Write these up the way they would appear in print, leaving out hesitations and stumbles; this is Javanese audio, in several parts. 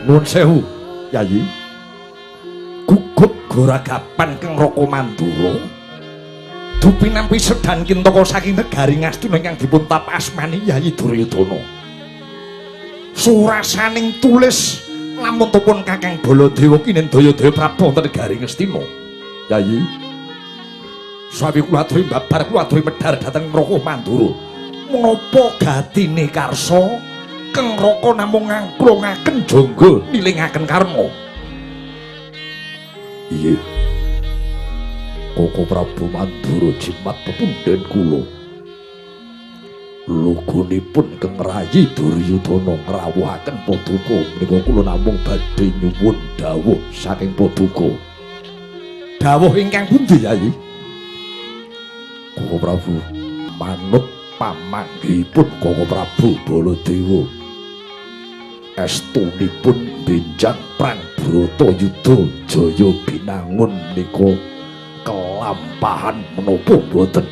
Nuwun sewu, Yayi. Gugup goragapan Kang Raka Mandura. Dupinampi sedan kintaka saking negari Ngastina ingkang dipun tap asmani Yayi Duryudana. Surasaning tulis lamun tupun Kakang Baladewa kinendaya-daya Prabu wonten negari Ngastina. Yayi. Sawi kula aturi babar kula aturi medhar dhateng Raka Mandura. Menapa gatine karsa Kang Raka namung ngangklungaken jangga nilingaken karma? Iya. Koko Prabu Mandura jimat pepundhen kula. Lugunipun Kang Rayi Duryudana ngrawuhaken paduka menika kula namung badhe nyuwun dawuh saking paduka. Dawuh ingkang pundi, Yayi? Koko Prabu manut pamanggihipun Koko Prabu Baladewa. Estunipun benjang perang Bratayuda Jaya Binangun menika kelampahan menapa mboten?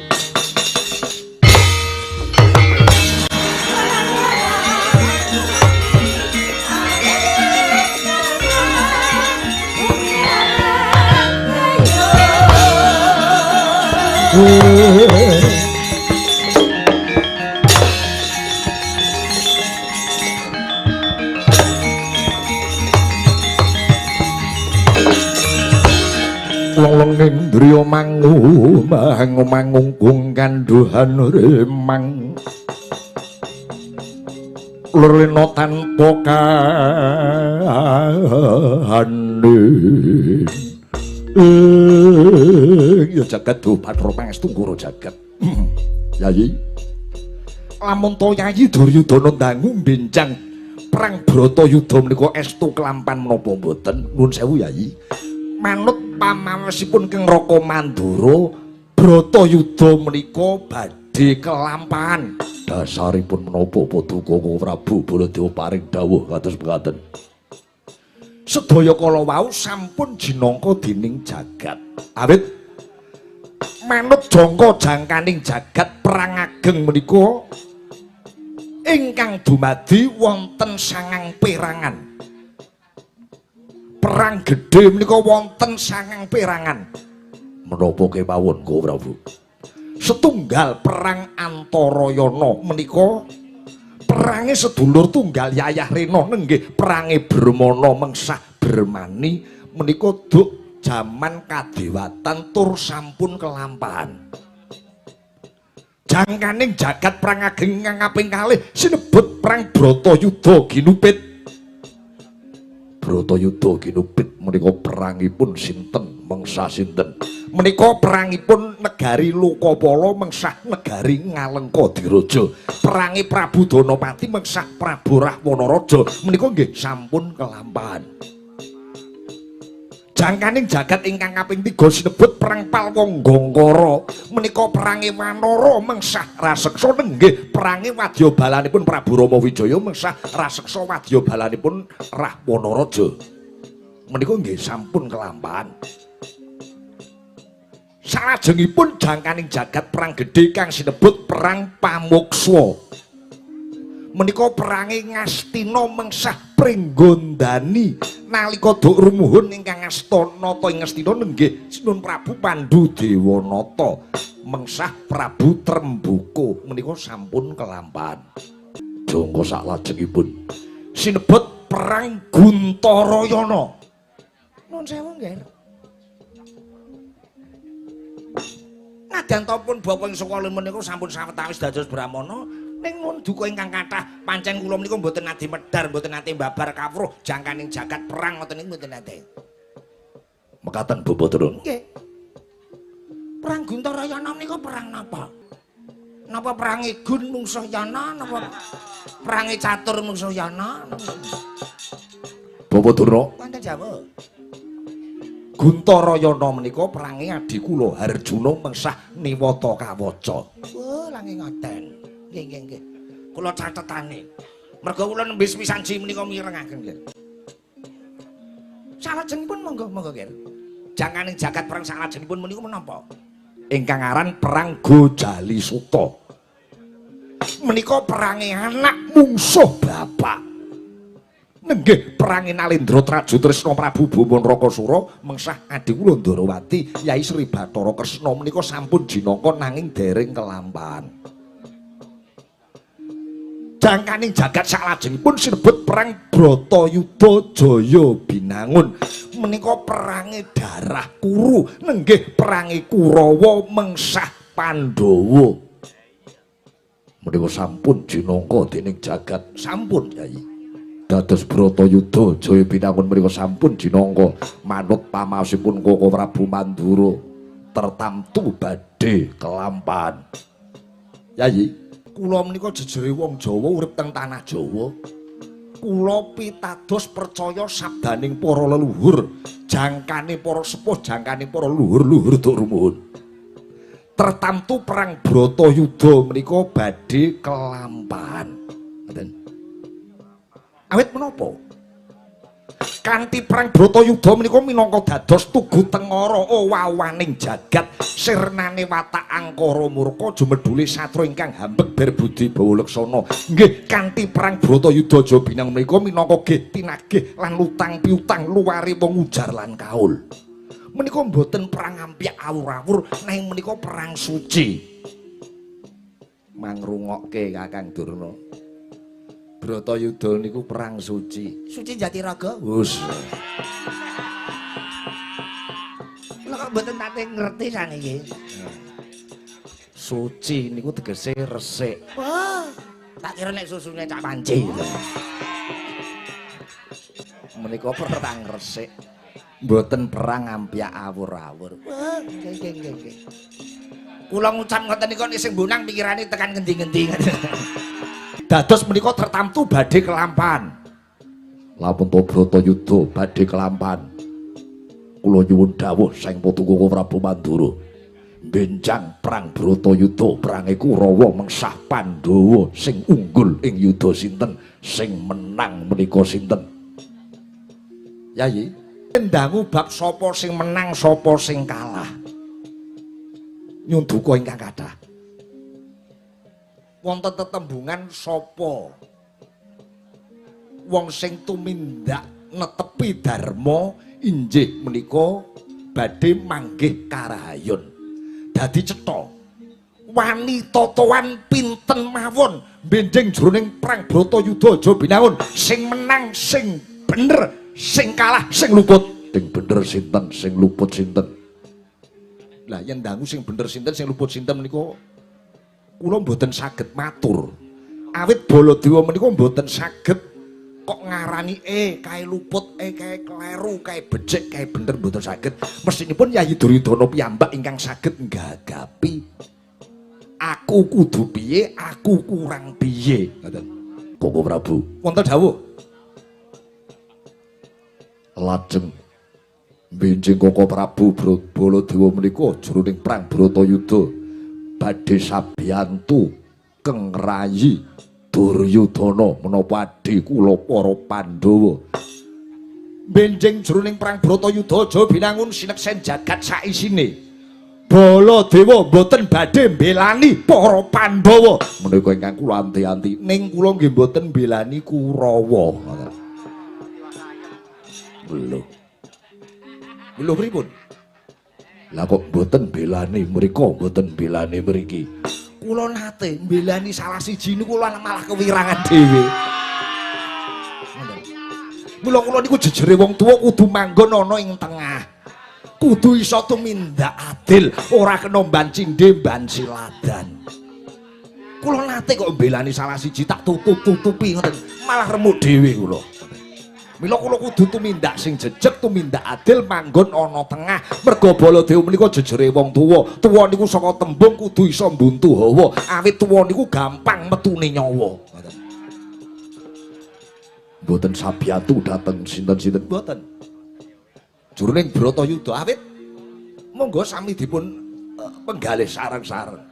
Long-long indriya mangu mangu mangungkung kandhuhan remang lurlena tanpa kahane. Ya jagat do Bathara Pangestu Ngoro jagat. Yayi, lamun to Yayi Duryudana ndangu benjang perang Bratayuda menika estu kelampan menapa mboten? Nuwun sewu, Yayi. Manut pamawosipun Kang Raka Mandura, Bratayuda menika badhe kelampahan. Dasaripun menapa paduka Prabu Baladewa paring dawuh kados mekaten? Sedaya kala wau sampun jinangka dening jagat. Awit manut jangka jangkaning jagat perang ageng menika ingkang dumadi wonten sangang perangan. Perang gedhe menika wonten sangang perangan. Menapa kemawon, Koko Prabu? Setunggal perang Antarayana menika perange sedulur tunggal Yayah Rena nenggih perange Brahmana mengsah Brahmani menika duk jaman kadewatan tur sampun kelampahan. Jangkaning jagat perang ageng ingkang kaping kalih sinebut perang Bratayuda Ginupit. Bratayuda Ginupit menika perangipun sinten mengsah sinten? Menika perangipun negari Lokapala mengsah negari Ngalengka Diraja. Perange Prabu Danapati mengsah Prabu Rahwana Raja menika nggih sampun kelampahan. Jangkaning jagat ingkang kaping 3 sinebut perang Palwanggangkara menika perange Wanara mengsah Raseksa nenggih perange wadyabalanipun Prabu Rama Wijaya mengsah Raseksa wadyabalanipun Rahwana Raja menika nggih sampun kelampahan. Salajengipun jangkaning jagat perang gedhe kang sinebut perang Pamuksa menika perange Ngastina mengsah Pringgondani nalika duk rumuhun ingkang asta nata ing Ngastina nenggih Sinun Prabu Pandu Dewanata mengsah Prabu Tremboko menika sampun kelampahan. Jangka saklajengipun sinebut perang Guntarayana. Nuwun sewu, Nggih. Nadyan pun bapa ing sekolah menika sampun sawetawis dados brahmana, ning nun duka ingkang kathah pancen kula menika mboten nate medhar, mboten nate babar kawruh jangkaning jagat perang ngoten niku mboten nate. Mekaten Bapak Durung. Nggih. Perang Guntarayana menika perang napa? Napa perange Gun mungsuh Yana, napa perange Catur mungsuh Yana? Bapak Durna. Wonten jawab. Guntarayana menika perange adi kula Harjuna mengsah Niwata Kawaca. Wah, lange ngoten. Nggih, nggih, nggih. Kula catetane. Merga kula nembe sepisan ji menika mirengaken nggih. Salajengipun monggo, monggo nggih. Jangkaning jagat perang salajengipun menika menapa? Ingkang aran perang Gojali Suta. Menika perange anak mungsuh bapak. Nenggih perange Nalendra Traju Tresna Prabu Bamanrakasura mengsah adhi kula Ndarawati Yai Sri Bathara Kresna menika sampun jinangka nanging dereng kelampahan. Jangkaning jagat salajengipun sinebut perang Bratayuda Jaya Binangun. Menika perange darah Kuru, nenggih perange Kurawa mengsah Pandhawa. Menika sampun jinangka dening jagat, sampun Yai. Dados Bratayuda Jaya Binangun menika sampun jinangka manut pamaosipun Koko Prabu Mandura tertamtu badhe kelampahan. Yayi, kula menika jejere wong Jawa urip teng tanah Jawa. Kula pitados percaya sabdaning para leluhur, jangkane para sepuh, jangkane para luhur-luhur duk rumuhun. Tertamtu perang Bratayuda menika badhe kelampahan. Ngoten. Awit menapa? Kanthi perang Bratayuda menika minangka dados tugu tengara wawaning jagat, sirnane watak angkara murka jumedhule satru ingkang hambek berbudi bawa leksana. Nggih, kanthi perang Bratayuda Jaya Binangun menika minangka gih tinagih lan utang piutang luware wong ujar lan kaul. Menika mboten perang ampyak awur-awur, nanging menika perang suci. Mangrungokke Kakang Durna. Bratayuda niku perang suci. Suci Jatiraga. Wus. Kula kok mboten nate ngerti saniki. Suci niku tegese resik. Wah, tak kira nek susune cak panci. Menika perang resik. Mboten perang ampyak awur-awur. Wah, nggih nggih nggih. Kula ngucap ngoten niku nek sing bonang pikirane tekan ngendi-ngendi. Dados menika tertamtu badhe kelampahan. Lamun to Bratayuda badhe kelampahan. Kula nyuwun dawuh saking Putu Koko Prabu Mandura. Benjang perang Bratayuda perange Kurawa mengsah Pandhawa sing unggul ing yuda sinten, sing menang menika sinten. Yayi, ndangu bab sapa sing menang sapa sing kalah. Nyun duka ingkang kathah. Wonten tetembungan sapa wong sing tumindak netepi dharma injih menika badhe manggih karahayun. Dadi cetha wani totoan pinten mawon benjing jroning perang Bratayuda Jaya Binangun sing menang sing bener, sing kalah sing luput. Sing bener sinten, sing luput sinten. Lah yen dangu sing bener sinten sing luput sinten menika kula mboten saged matur. Awit Baladewa menika mboten saged kok ngarani kae luput, kae kleru, kae becik, kae bener mboten saged. Mestinipun Yayi Duryudana piyambak ingkang saged nggagapi aku kudu piye, aku kurang piye. Ngoten. Koko Prabu, wonten dawuh. Lajeng benjing Koko Prabu Baladewa menika jroning perang Bratayuda badhe sabiyantu keng rayi Duryudana menapa adhi kula para Pandhawa. Benjing jroning perang Bratayuda Jaya Binangun sineksen jagat saisine. Baladewa mboten badhe mbelani para Pandhawa. Menika ingkang kula anti-anti ning kula nggih mboten mbelani Kurawa. Lho. Lho pripun? Lah kok mboten belani mriko, mboten belani mriki. Kula nate mbelani salah siji niku kula malah kewirangan dhewe. Mula kula niku jejere wong tuwa kudu manggon ana ing tengah. Kudu iso tumindak adil, ora kena mban cindhe mban siladan. Kula nate kok mbelani salah siji tak tutup-tutupi ngoten, malah remuk dhewe kula. Mila kula kudu tumindak sing jejeg, tumindak adil manggon ana tengah. Merga Baladewa menika jejere wong tuwa. Tuwa niku saka tembung kudu iso mbuntu hawa. Awit tuwa niku gampang metune nyawa. Mboten sabiyantu dhateng sinten-sinten mboten. Jroning Bratayuda awit monggo sami dipun penggalih sareng-sareng.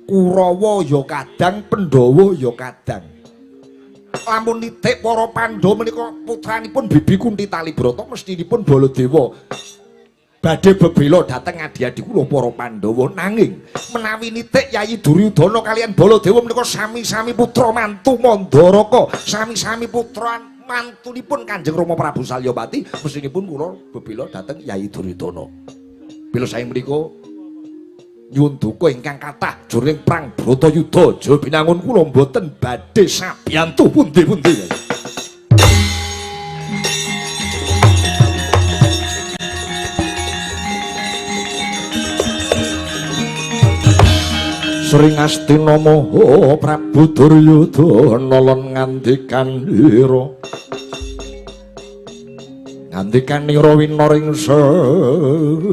Kurawa ya kadang, Pandhawa ya kadang. Lamun nitik para Pandhawa menika putranipun Bibi Kunti Talibrata mestinipun Baladewa badhe bebela dhateng adi-adi kula para Pandhawa. Nanging menawi nitik Yayi Duryudana kaliyan Baladewa menika sami-sami putra mantu Mandaraka, sami-sami putra Mantunipun Kanjeng Rama Prabu Salyapati mestinipun kula bebela dhateng Yayi Duryudana. Bila sae menika nyuwun duka ingkang kathah jroning perang Bratayuda Jabinangun kula mboten badhe sabiyantu pundi-pundi. Sring Astina Maha Prabu Duryudana lan ngandikan ira wina ring semu.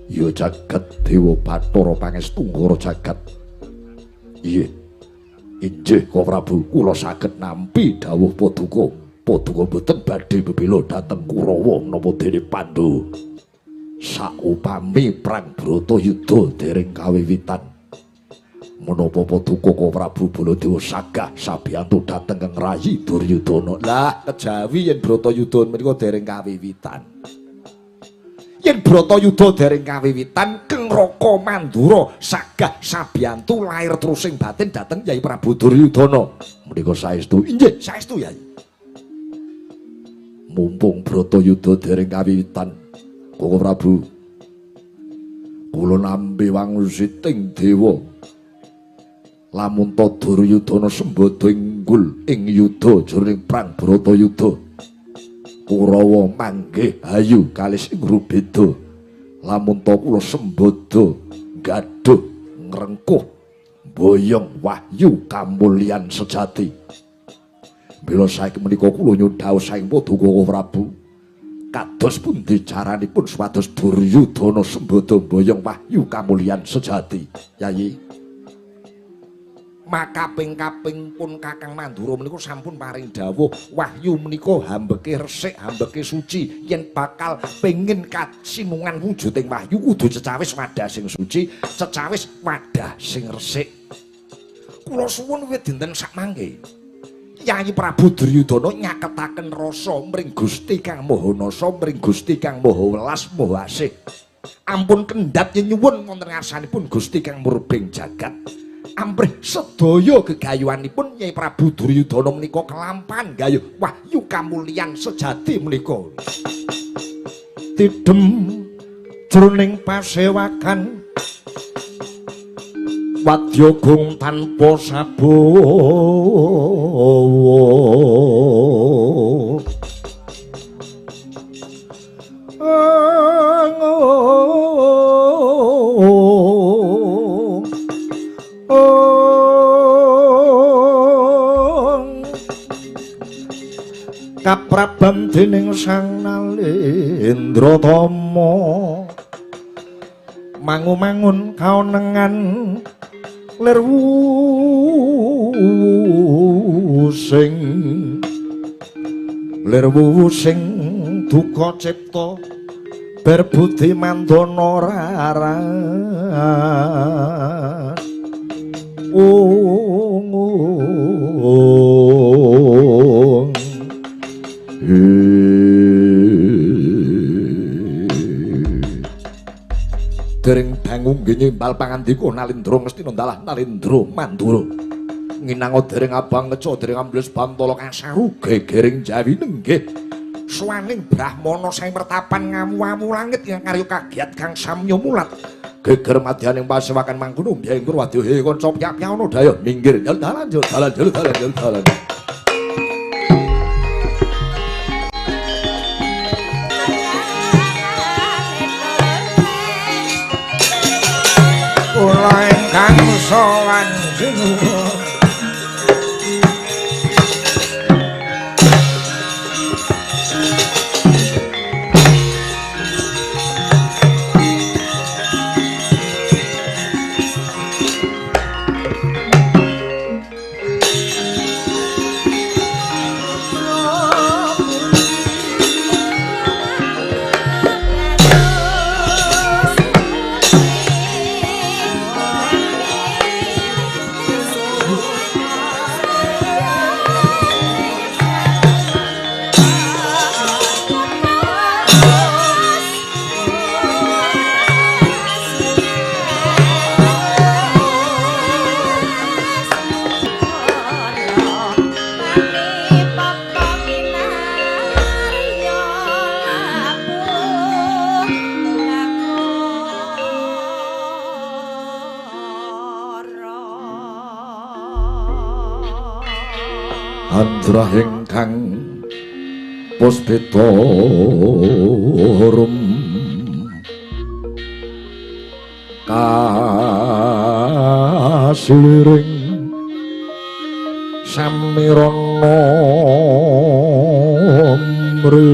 Ya jagat Dewa Bathara Pangestu Ngara jagat. Iya. Inggih Ka Prabu, kula saged nampi dawuh paduka. Paduka mboten badhe bebela dhateng Kurawa menapa dene Pandhawa. Saupami perang Bratayuda dereng kawiwitan, menapa paduka Ka Prabu Baladewa sagah sabiyantu dhateng Kang Rayi Duryudana. Lah kejawi yen Bratayuda menika dereng kawiwitan. Yen Bratayuda dereng kawiwitan, Keng Raka Mandura sagah sabiyantu lair trusing batin dhateng Yai Prabu Duryudana. Menika saestu. Inggih, saestu Yai. Mumpung Bratayuda dereng kawiwitan, Koko Prabu, kula nampi wangsiting dewa. Lamun ta Duryudana sembada inggul ing yuda jroning perang Bratayuda, Kurawa manggih hayu kalih sing rubeda. Lamun ta kula sembada gaduh ngrengkuh boyong wahyu kamulyan sejati. Mila saiki menika kula nyuwun dhawuh saking paduka Prabu, kados pundi caranipun supados Duryudana sembada mboyong wahyu kamulyan sejati, Yayi? Makaping-kaping pun Kakang Mandura menika sampun paring dawuh wahyu menika hambeke resik, hambeke suci. Yen bakal pengin kasinungan wujuding wahyu kudu cecawis wadah sing suci, cecawis wadah sing resik. Kula suwun wiwit dinten sakmangke Yayi Prabu Duryudana nyaketaken rasa mring Gusti Kang Maha Nasa, mring Gusti Kang Maha Welas Maha Asih. Ampun kendhat nyenyuwun wonten ngarsanipun Gusti Kang Murbeng jagat. Amprih sedaya gegayuhanipun Yayi Prabu Duryudana menika kelampan gayuh wahyu kamulyan sejati menika. Tidhem jroning pasewakan wadya gung tanpa sabawa. Kapraban dening Sang Nalendra Tama mangu-mangun kaonengan lir wusing lir wusing duka cipta berbudi mandana raras. Dereng dangu nyimbal pangandika Nalindra Ngastina dalah Nalindra Mandura. Nginanga dereng abang ngeca dereng ambles bantala kasaru gegering jawi nenggih. Swaning brahmana saing mertapan ngamu-amu langit yang karya kagiat kang samya mulat. Geger madyaning pasewakan mangkono mbyeng wadya he kanca piyak-piyakana dayuh minggir dalan dalan dalan dalan. Kula ingkang sowan sinuwun. Andrah ingkang puspita rum kasiliring samirana mri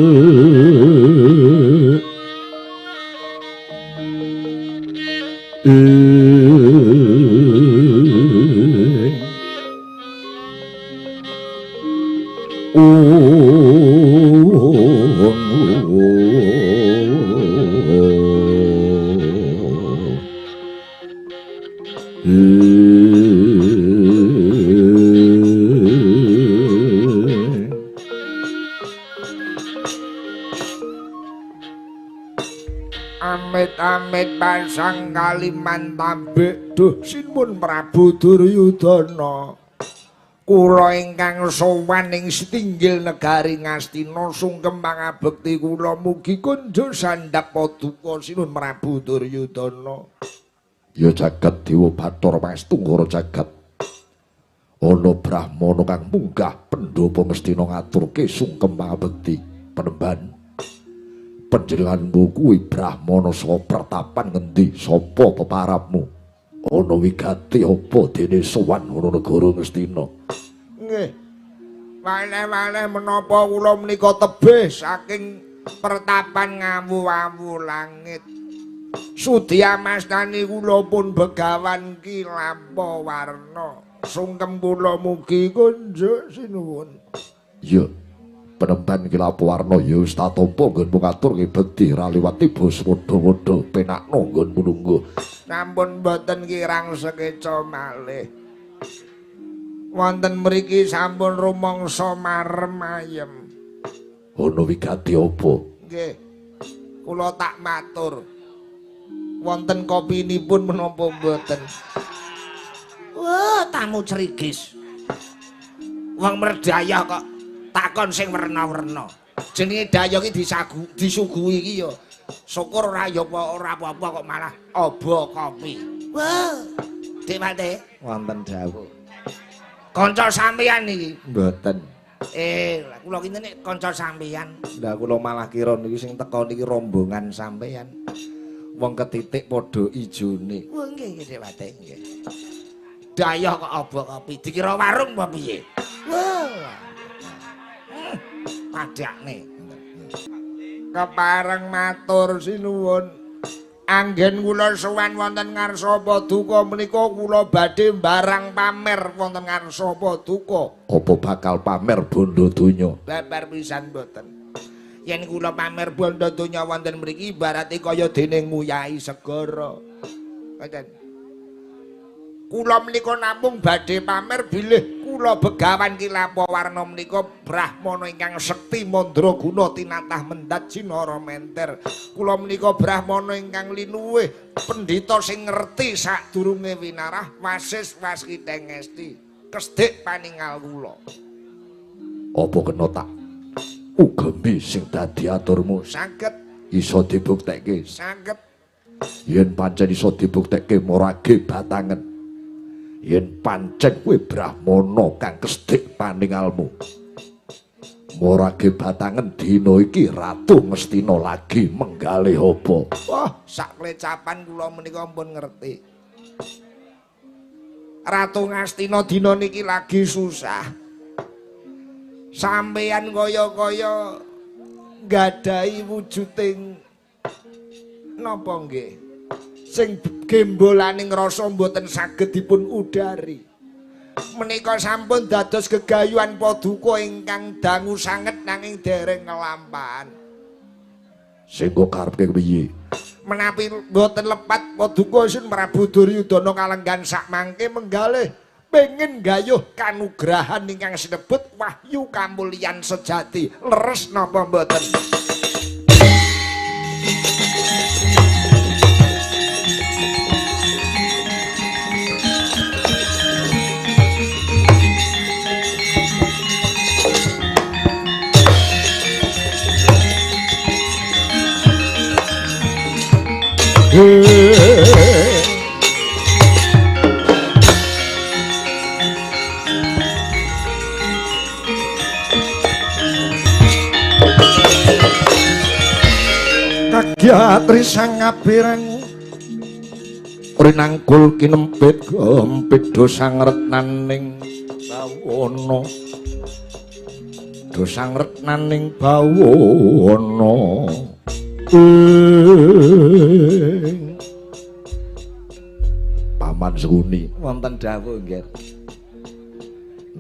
Amit-amit pasang Kalimantabik duh sinuwun Prabu Duryudana. Kula ingkang sowan ing setinggil negari Ngastina sungkem pangabekti kula mugi kunjuk sandhap paduka sinuwun Prabu Duryudana. Ya jagat Dewa Bathara Pangestu jagat. Ana brahmana kang munggah pendhapa Ngastina ngaturke sungkem pangabekti penemban. Panjenenganmu kuwi brahmana saka pertapan ngendi sapa peparapmu? Ana wigati apa dene sowan ana negara Ngastina? Nggih. Waleh-waleh menapa kula menika tebih saking pertapan ngawu-awu langit. Sudi amastani kula pun Begawan Ki Lampawarna. Sungkem kula mugi kunjuk sinuwun. Iya. Penemban Ki Lampawarna ya wis tak tampa nggonmu ngaturke bekti ra liwat tiba padha-padha penakno nggonmu nunggu. Sampun mboten kirang sekeca malih. Wonten mriki sampun rumangsa marem ayem. Ana wigati apa? Nggih. Kula tak matur. Wonten kopinipun menapa mboten? Wah, tamu cerigis. Wong merdaya kok takon sing werna-werna. Jenenge daya iki disuguhi iki ya. Syukur ora ya ora apa-apa kok malah obo kopi. Wah, Dik Mate, wonten dawuh. Kanca sampeyan iki? Mboten. Kula kinten nek kanca sampeyan. Lah kula malah kira niki sing teka niki rombongan sampeyan. Wong ketitik padha ijone. Wah, nggih nggih Dik Mate, nggih. Daya kok obo kopi, dikira warung apa piye? Wah. Padakne. Kepareng matur sinuwun. Anggen kula sowan wonten ngarsa paduka menika kula badhe mbarang pamer wonten ngarsa paduka. Apa bakal pamer bondo donya? Babar pisan mboten. Yen kula pamer bondo donya wonten mriki ibarate kaya dene nguyahi segara. Ngoten. Kula menika namung badhe pamer bilih kula Begawan Ki Lampawarna menika brahmana ingkang sekti mandraguna tinatah mendhat jinara menter. Kula menika brahmana ingkang linuwih pendhita sing ngerti sadurunge winarah wasis waskiteng esti. Kesdik paningal kula. Apa kena tak ugemi sing dadi aturmu? Saged. Iso dibuktekke? Saged. Yen pancen iso dibuktekke morage batangen. Yen pancen kowe brahmana kang kesdik paningalmu, morage batangen dina iki Ratu Ngastina lagi menggalih apa? Wah, sak klecapan kula menika pun ngerti. Ratu Ngastina dina niki lagi susah. Sampeyan kaya-kaya nggadahi wujuding napa nggih? Sing gembolaning rasa mboten saged dipun udari. Menika sampun dados gegayuhan paduka ingkang dangu sanget nanging dereng ngelampahan. Sing kok karepke piye? Menawi mboten lepat paduka Sun Prabu Duryudana kalenggan sakmangke menggalih pengin gayuh kanugrahan ingkang sinebut wahyu kamulyan sejati. Leres napa mboten? Dyatri sang abirang rinangkul kinempit gempit dosang retnaning bawana dosang retnaning bawana. Paman Sengkuni wonten dawuh nggih.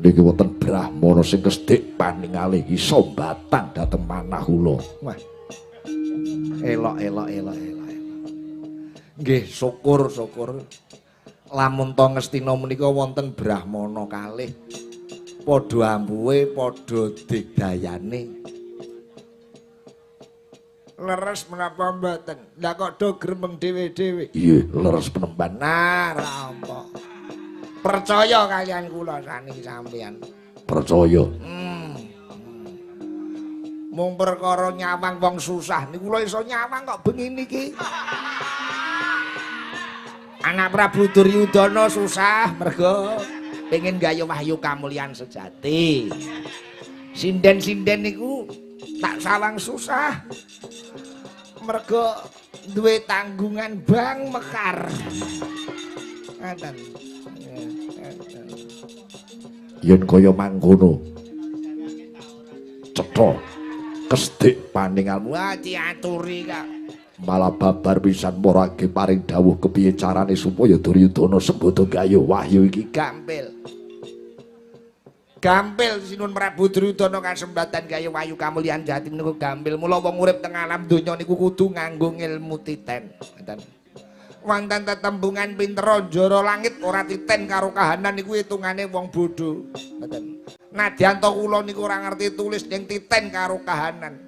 Niki wonten brahmana sing kesthik paningale iso mbatang dhateng manah kula. Wah. Elok elok elok elok. Nggih, syukur syukur. Lamun to Ngastina menika wonten brahmana kalih. Padha ampuhe, padha digdayane. Leres menapa mboten? Lah kok do gremeng dhewe-dhewe? Iya, leres penemban. Nah, ra apa. Percaya kalian kula saniki sampeyan. Percaya. Mung perkara nyawang wong susah niku kula iso nyawang kok bengi niki. Anak Prabu Duryudana susah mergo pengen gayuh wahyu kamulyan sejati. Sinden-sinden niku tak sawang susah mergo duwe tanggungan bank mekar. Ngaten. Yen kaya mangkono cetha kesthik paningalmu. Wah, diaturi kak. Malah babar pisan marake paring dawuh kepiye carane supaya Duryudana sembodo gayuh wahyu iki gampil. Gampil Sinun Prabu Duryudana kasembatan gayuh wahyu kamulyan jati niku gampil. Mula wong urip teng alam donya niku kudu nganggo ngilmu titen. Ngoten. Wonten tetembungan pinter njara langit ora titen karo kahanan niku hitungane wong bodho. Ngoten. Nadyan to kula niku ora ngerti tulis ning titen karo kahanan.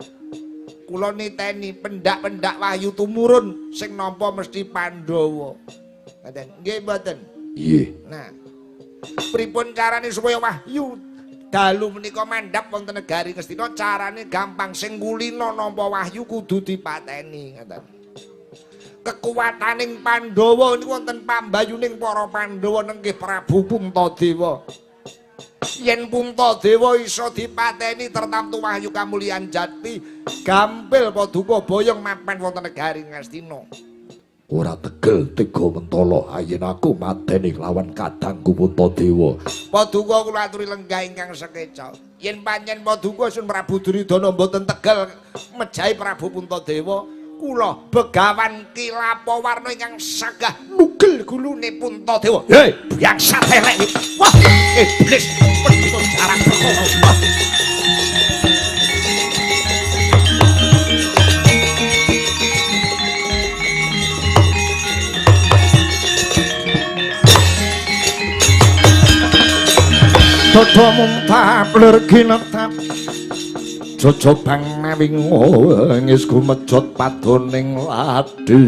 Kula niteni pendak-pendak wahyu tumurun sing nampa mesti Pandhawa. Ngoten. Nggih mboten? Nggih. Nah, pripun carane supaya wahyu dalu menika mandhap wonten negari Ngastina? Carane gampang, sing kulina nampa wahyu kudu dipateni, ngoten. Kekuwataning Pandhawa niku wonten pambayuning para Pandhawa nenggih Prabu Puntadewa. Yen Puntadewa iso dipateni tertamtu wahyu kamulyan jati, gampil paduka boyong mapan wonten negari Ngastina. Ora tegel tega mentala ayen aku mateni lawan kadangku Puntadewa. Paduka kula aturi lenggah ingkang sekeca. Yen pancen paduka Sun Prabu Duryudana mboten tegel mejahi Prabu Puntadewa, kula begawan Kilapawarna ingkang sagah nugel gulune Puntadewa. Hei, bangsat elek. Wah, iblis pendhita jarang perkara. Dodo muntap lir ginetap. Jojobang mawi ngis gumejot padoning ladi.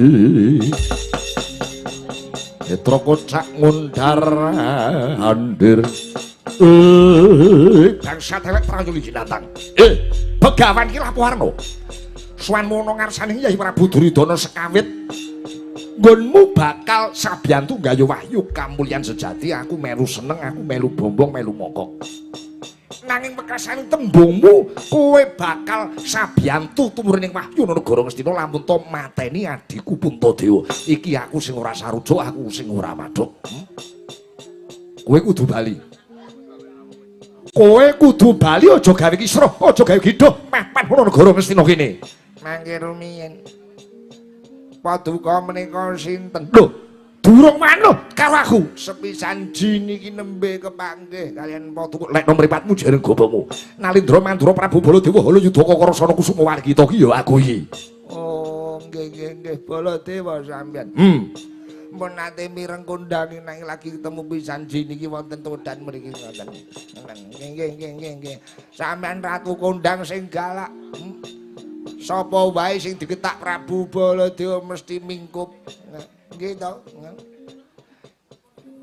Netra kocak ngundar andir. Bangsat elek prayuli jinatang. Begawan Kilapawarna. Suwan mono ngarsane Kyai Prabu Duryudana sekawit nggonmu bakal sabiyantu gayuh wahyu kamulyan sejati. Aku melu seneng, aku melu bombong, melu mokok. Nanging wekasane tembungmu kowe bakal sabiyantu tumurun wahyu negara Ngastina lamun to mateni adhiku Puntadewa. Iki aku sing ora sarujuk, aku sing ora madhuk. Kowe kudu bali. Kowe kudu bali, aja gawe kisruh, aja gawe gidhuh, mapan ana negara Ngastina kene. Mangke rumiyin. Paduka menika sinten? Lho, durung manut karo aku. Sepisan jin iki nembe kepanggih kalian paduka. Lekno mripatmu jareng gobomu. Nalindra Mandura Prabu Baladewa Hala Yudhaka Karasana Kusuma Wargita ki ya aku iki. Oh, nggih nggih nggih Baladewa sampeyan. Mun nate mireng kondange nang lagi ketemu pisan jin iki wonten todan mriki ngoten. Nggih nggih nggih nggih nggih. Sampeyan ratu kondang sing galak. Sapa wae sing diketak Prabu Baladewa mesti mingkup. Nggih to.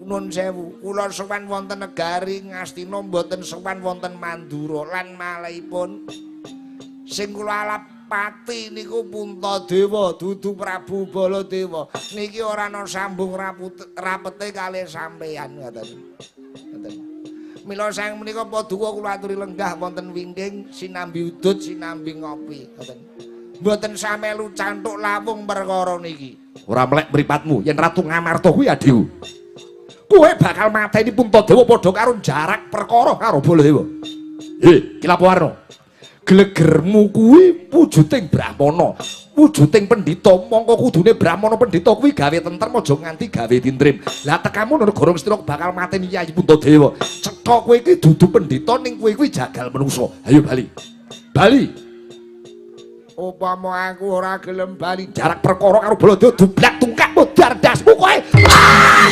Nun sewu, kula sowan wonten negari Ngastina mboten sowan wonten Mandura lan malihipun sing kula alapati niku Puntadewa dudu Prabu Baladewa. Niki ora ana sambung rapete kalih sampeyan ngoten. Ngoten. Mila sang menika paduka kula aturi lenggah wonten wingking sinambi udut sinambi ngopi ngoten. Mboten samelu cantuk lawung perkara niki. Ora melek mripatmu yen Ratu Ngamarta kuwi adhiku. Kowe bakal mateni Puntadewa padha karo jarak perkara karo Baladewa. He, Ki Lapowarna. Glegermu kuwi wujuding brahmana, wujuding pendhita. Mongko kudune brahmana pendhita kuwi gawe tentrem aja nganti gawe tintrim. Lah tekamu nang negara Ngastina bakal mateni Yayi Puntadewa. Cetha kowe iki dudu pendhita ning kowe kuwi jagal manungsa. Ayo bali. Bali. Upama aku ora gelem bali, jarak perkara karo Baladewa dublak tungkak modar dasmu kowe. Ah!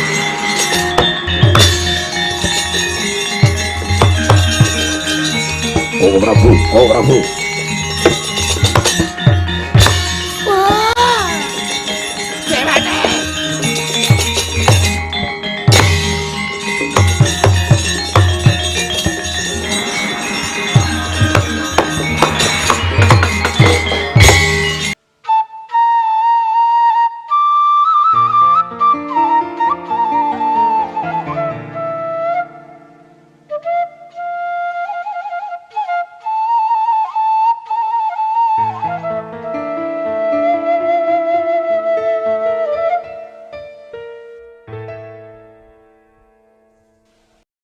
Oh Prabu, oh Prabu.